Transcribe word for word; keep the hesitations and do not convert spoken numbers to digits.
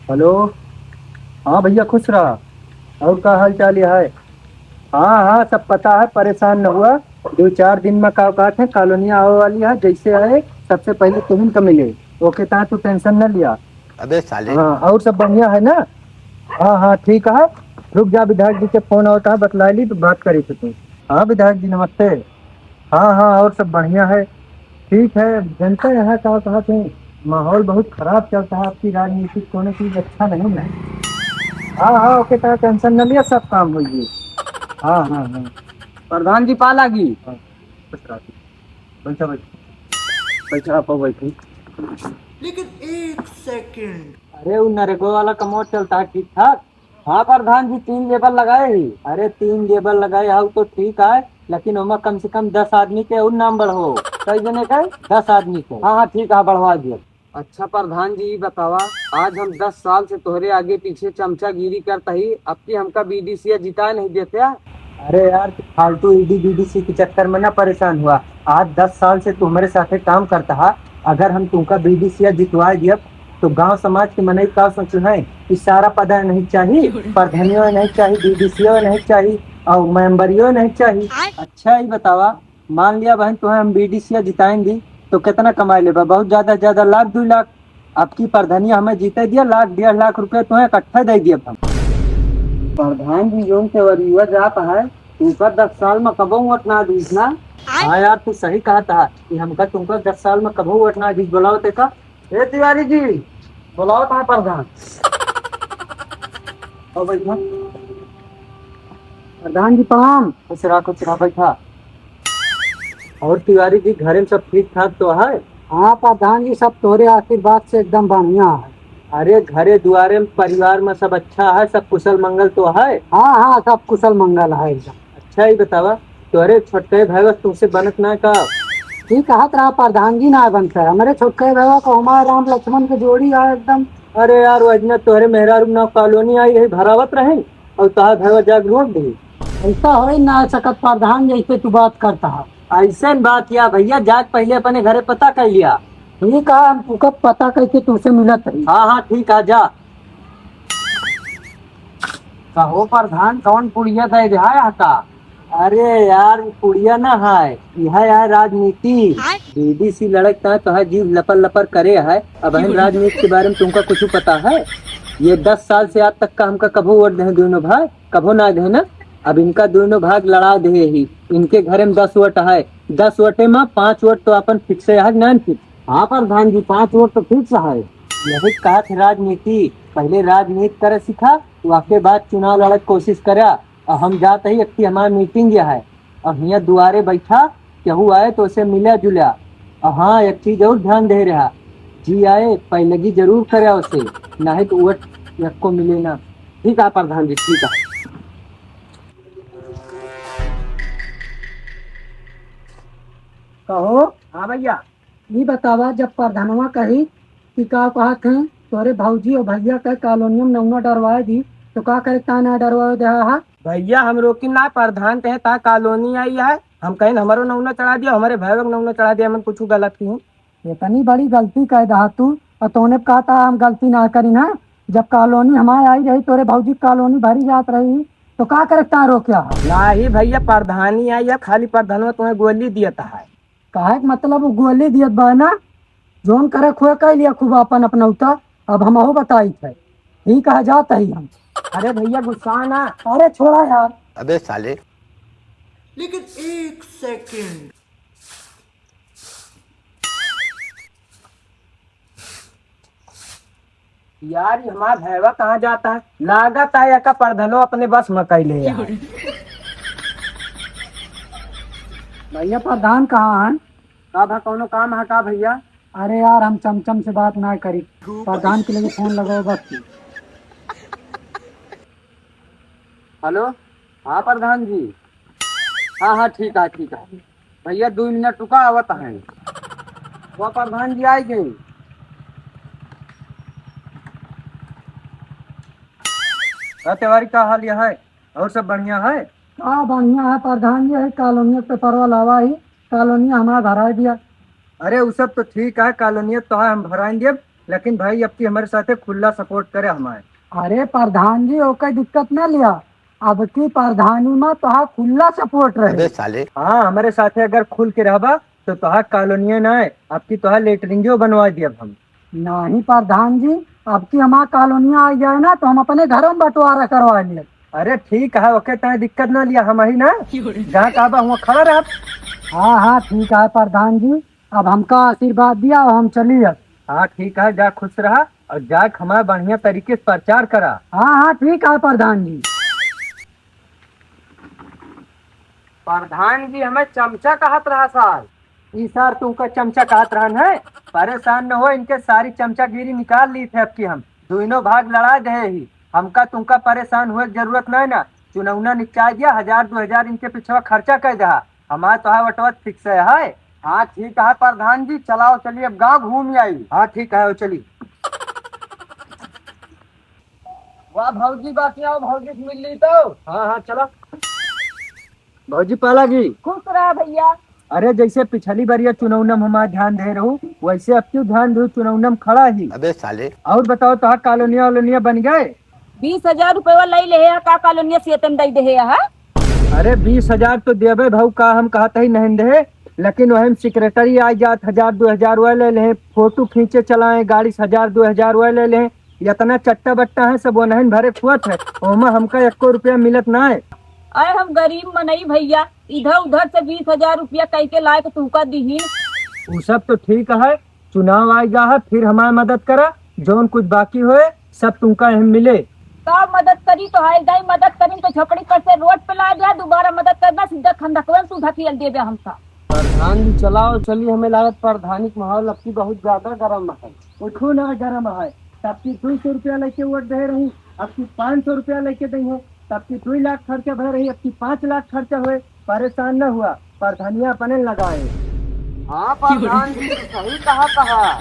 हेलो। हाँ भैया, खुश रहा। और का हाल चाल है? हाँ, हाँ, सब पता है, परेशान न हुआ। दो चार दिन में का कहत है, कॉलोनिया आवे वाली है, जैसे है सबसे पहले तुहिन का मिले। ओके, ता तू टेंशन न लिया। अबे साले। हाँ, और सब बढ़िया है ना? हाँ, हाँ, ठीक है। रुक जा, विधायक जी के फोन आवता है, बतला ली तो बात करी तो तू। हाँ विधायक जी, नमस्ते। हाँ, हाँ, और सब बढ़िया है। ठीक है, जनता यहाँ का कहा थे, माहौल बहुत खराब चलता है, आपकी राजनीति कोनो चीज अच्छा नहीं है। हाँ, हाँ, ओके, ता टेंशन न लिया, सब काम होइए। हाँ, हाँ, हाँ। प्रधान जी पा लागी। हाँ, खुश रहो। बैठा, बैठा। बैठा, आप बैठो। लेकिन एक सेकंड। अरे, वो नरेगो वाला कमवा चलता है ठीक ठाक? हाँ प्रधान जी, तीन लेबर लगाए ही। अरे, तीन लेबर लगाए हऊ तो ठीक है, लेकिन ओमा कम से कम दस आदमी के और नाम बढ़ो। कई जने के? दस आदमी के। हाँ, हाँ, ठीक है, बढ़वा दिया। अच्छा प्रधान जी, ई बतावा, आज हम दस साल से तोहरे आगे पीछे चमचागिरी करत ही, अब की हमका बीडीसीया जिताए नहीं देते? अरे यार, तू फालतू ईडी बीडीसी के चक्कर में ना परेशान हुआ। आज दस साल से तू हमरे साथे काम करता हा, अगर हम तुमका बीडीसीया जितवाए दियब तो गांव समाज के मनई का सोचू है? ई सारा पद नहीं चाही, प्रधानियो नहीं चाही, बीडीसीओ नहीं चाही, और मेंबरियो नहीं चाही। अच्छा, ई बतावा, मान लिया बहन, तुम्हें हम बीडीसीया जिताएं दी, तो कितना कमाई लेबा? बहुत ज्यादा से ज्यादा लाख, दो लाख। अब की प्रधानिया हमें जीते दिया, लाख, डेढ़ लाख रुपया तुम्हें इकट्ठा दे दिया हम। प्रधान जी, जोन से वरियुआ जात है, तुमका दस साल में कबो वोट ना दीस ना। हाँ यार, तू सही कहत हा कि हमका तुमका दस साल में कबो वोट ना दीस। बुलाओ ते का? ए तिवारी जी, बुलाओ ता प्रधान। आओ बैठा। प्रधान जी प्रणाम। खुश रहा, खुश रहा, बैठा। और तिवारी जी, घरे में सब ठीक ठाक तो है? हाँ प्रधान जी, सब तोरे आशीर्वाद से एकदम बढ़िया है। अरे, घरे दुआरे में परिवार में सब अच्छा है, सब कुशल मंगल तो है? हाँ, हाँ, सब कुशल मंगल है एकदम। अच्छा, ई बतावा, तोरे छोटके भाई बस तुमसे बनत ना का? ठीक कहत रहा प्रधान जी, ना बनता है। हमारे छोटके भाई को हमारे राम लक्ष्मण के जोड़ी है एकदम। अरे यार, वजना तोहरे मेहरारू नाव कॉलोनी आई रही, भरावत रहे, और तहार भैया जाग रोक दी। ऐसा हो ही ना सकत प्रधान, जैसे तू बात करता है। ऐसन बात या भैया, जाग पहले अपने घरे पता कर लिया। ठीक है, हम तुका पता करके तुमसे मिलत है। हाँ, हाँ, ठीक है, जा। कहो प्रधान, कौन पुड़िया दे रहा है का? अरे यार, उ पुड़िया ना है, यह है राजनीति। आय। बीडीसी लड़क ता तो है, जीव लपर लपर करे है। अब हम राजनीति के बारे में तुमका कुछ पता है? ये दस साल से आज तक का हमका कभो वोट दे दोनों भाई, कभो ना दे ना। अब इनका दोनों भाग लड़ा दे ही। इनके घरे में दस वोट है, दस वोटे में पाँच वोट तो अपन फिक्स है, ना फिक्स? हाँ प्रधान जी, पाँच वोट तो फिक्स है। यही कहा थे राजनीति, पहले राजनीति करे सीखा, वाके बाद चुनाव लड़े के कोशिश करा। और हम जात ही, एक ठे हमार मीटिंग या है, और हियाँ दुआरे बैठा, केहू आए तो उसे मिला जुला। और हाँ, एक चीज और ध्यान दे रहा, जी आए पैलगी जरूर करे उसे, नहीं तो वोट यक्को मिले ना। ठीक है प्रधान जी, ठीक है। कहो। हाँ भैया। ई बतावा, जब प्रधानवा कही कि का कहत हैं, तोरे भौजी और भैया के कॉलोनिया में नौना डरवाए दी, तो का करे ता ना डरवाए दे हा? भैया, हम रोकी ना, प्रधान कहे ता कॉलोनी आई है, हम कहें हमरो नौना चढ़ा दिया, हमारे भाई के नौना चढ़ा दिया, हमन कुछ गलत की? इतनी बड़ी गलती कह दहा तू, और तोने कहा था हम गलती ना करी ना। जब कॉलोनी हमारे आई रही, तोरे भौजी कॉलोनी भरी जात रही, तो का करे ता रोक्या? नाही भैया, प्रधानी आई है, खाली प्रधानवा तुम्हें गोली दिया था है। काहे के मतलब वो गोली दियत बा ना, जोन करे खोए कह लिया खूब अपन अपनौता। अब हमहू बताइत है, ठीक है, जात ही हम। अरे भैया, गुस्सा ना। अरे छोड़ा यार। अबे साले। लेकिन एक सेकंड। यार, ये हमार भैया कहाँ जाता है? लागत है, एका प्रधानो अपने बस में कैले है। भैया, प्रधान कहाँ है? का भा, कौनो काम है का भैया? अरे यार, हम चमचम से बात ना करी, प्रधान के लगे फोन लगाओ बस। हेलो, हाँ प्रधान जी, हाँ, हाँ, ठीक है, ठीक है। भैया, दो मिनट रुका, आवत हैं। वो प्रधान जी आई गए। का तिवारी, का हाल यह है? और सब बढ़िया है? का बढ़िया है प्रधान जी, यही कॉलोनिया पेपरवा लावा ही, कॉलोनिया हमारा भराई दिया। अरे, उ सब तो ठीक है, कॉलोनिया तो है, हम भराई दियब। लेकिन भाई, अब की हमरे साथे खुल्ला support करे हमारे। अरे प्रधान जी, ओके दिक्कत ना लिया, अब की प्रधानी मा तोहार खुल्ला support रहे। अबे साले। हाँ, हमरे साथे अगर खुल के रहबा तो तोहार कॉलोनिया ना है, अब की तोहार लेटरिंगो बनवा दियब हम। नहीं प्रधान जी, अब की हमार कॉलोनिया आ जाए ना तो हम अपने घरों में बंटवारा करवा लेब। अरे ठीक है, ओके, तय दिक्कत ना लिया, हम ही ना, जहाँ कहबा हुआ खड़ा रहब। हाँ हाँ ठीक है प्रधान जी, अब हमका आशीर्वाद दिया और हम चली अब। हाँ ठीक है, जा खुश रहा और जा हमार बढ़िया तरीके से प्रचार करा। हाँ हाँ ठीक है प्रधान जी। प्रधान जी हमें चमचा कहत रहा सार। ई सार तुमका चमचा कहत रहन है? परेशान न हो, इनके सारी चमचागिरी निकाल ली थे अब की हम। दुइनो भाग लड़ा दे ही। हमका तुमका परेशान हुए के जरूरत नहीं ना। चुनौना निपटाई दिया, हजार दो हजार इनके पिछवा खर्चा कर दहा। हमार तोहार वटवा fix है, है। हाँ ठीक है प्रधान जी, चलाओ चलिए अब गाँव घूम आई। हाँ ठीक है, चली। वाह भौजी, बाकी आओ भौजी से मिल ली तो। हाँ हाँ चला। भौजी पालागी। खुश रहा भैया। अरे जैसे पिछली बार ये चुनौना में हमार ध्यान दे रहू, वैसे अब क्यों ध्यान दे चुनौना में खड़ा ही। अबे साले। और बताओ तोहार कॉलोनिया वॉलोनिया बन गए? बीस हजार रुपया ले ले है, का कॉलोनिया से तुम दे दे है, हाँ? अरे बीस हजार तो देबे भाऊ, का हम कहत ही नहीं दे, लेकिन वही में secretary आ जात, हजार दो हजार वह ले ले, फोटो खींचे चलाए, गाड़ी से हजार दो हजार वह ले ले, इतना चट्टा बट्टा है, सब ओनहन भरे खुअत है, ओमा हमका एको रुपया मिलत ना है। अरे हम गरीब मनई भैया, इधर उधर से बीस हजार रुपया कई के लायक तुमका दीही। उ सब तो ठीक है, चुनाव आ जा है, फिर हमार मदद करा, जौन कुछ बाकी होए सब तुमका हम मिले। का मदद करी, तोहार दाई मदद करी तो झोपड़ी पर से रोड पे ला दिया, दोबारा मदद करना सीधा खंडकवन तू धकेल देबे हमका। प्रधान जी चलाओ चली, हमें लागत प्रधानी के माहौल अब की बहुत ज्यादा गर्म है। कुछ ना गर्म है, तब की दो सौ रुपया लेके वोट दे रही, अब की पाँच सौ रुपया लेके दे है, तब की दो लाख खर्चा भर रही, अब की पाँच लाख खर्चा हुए, परेशान न हुआ, प्रधानिया अपने लगाए। हाँ प्रधान जी, सही कहा कहा।